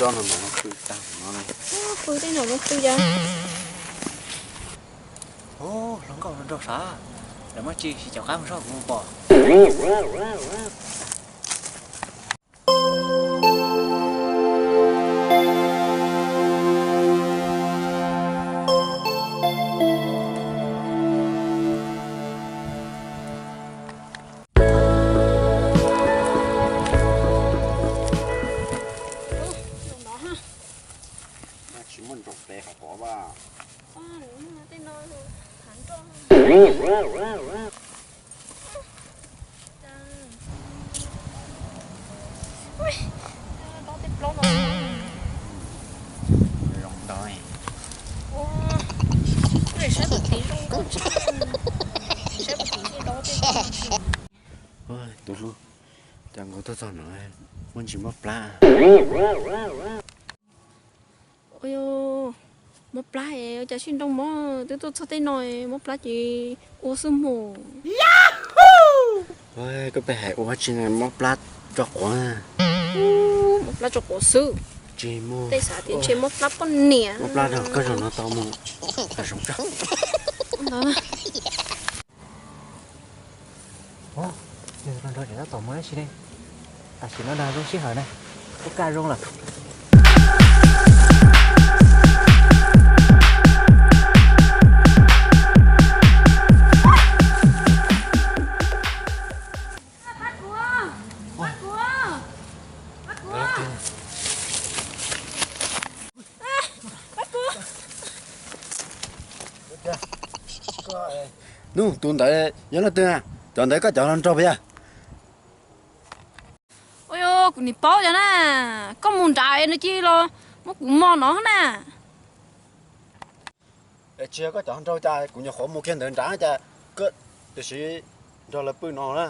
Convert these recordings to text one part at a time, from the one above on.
Tso no mas no pw tag no li. Pw tej no no pw ya. Hlob nkauj nraug sav, lawv muab tsis tsis caum qab mus soj kuv mus pom. Tsis muaj ntsoov tes qhov qhov vaj. Zoo ntau. Tus hlub, cas nkaus tuaj txog no muaj ntsis mob plab. Ua, mob plab es ua cas sib nroo mob, twb tuaj txog tej no, mob plab ces ua xwb mus. Koj peb hais ua dab tsi mob plab tso quav. Mob plab tso quav xwb. Tsis muaj. Tej xav tias ntshe mob plab poj niam. Mob plab rau koj zaum no tau mus. Tam zoov tso. Ntawd na. Ub, nrog nrog tseem tab tom mus dab tsi ne? Tam sim no dag zoo sij hawm na, kuj kaj zoo lawm. Nub, tus ntawd yog leej twg na? Cov ntawd koj cov hluas nraug puas yog? Ua, kuv nim paub cov na, koj mus nrad es nws cia li los muab kuv mos no na. Es tsis yog koj cov hluas nraug cas kuv nyuam qhuav mus kiag ntawd nrad cas, tiam sis nrog lawv pw no na.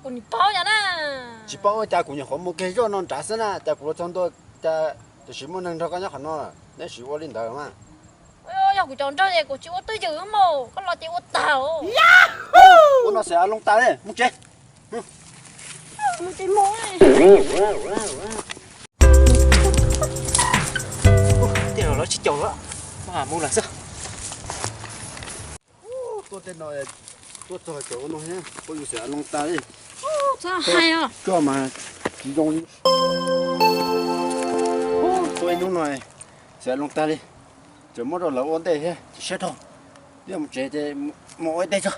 Kuv nim paub cov na. Tsis paub ua cas kuv nyuam qhuav mus kiag zoj no nrad xwb na, cas kuv los txog ntua cas tiam sis muaj neeg nrog koj nyob qhov no, neb sim ua li ntawd mas. Yog kuv cov nraug es kuv tsis ua twj ywm mas, koj los ces ua tag. Ua no xav loo tas li, mus tsev. Tej no los tsis caum lawm, mus lawm xwb. Tuaj tej no, tuaj txog cov ua no thiab, poj yus xav loo tas li. Txhob hais os. Coj mas tsis zoo li. Tuaj ib hnub no xav loo tas li, tseem muab rau lawv ua ntej thiab tsis siab dhau. Ib mus tsev ces mus ua ib teg tso.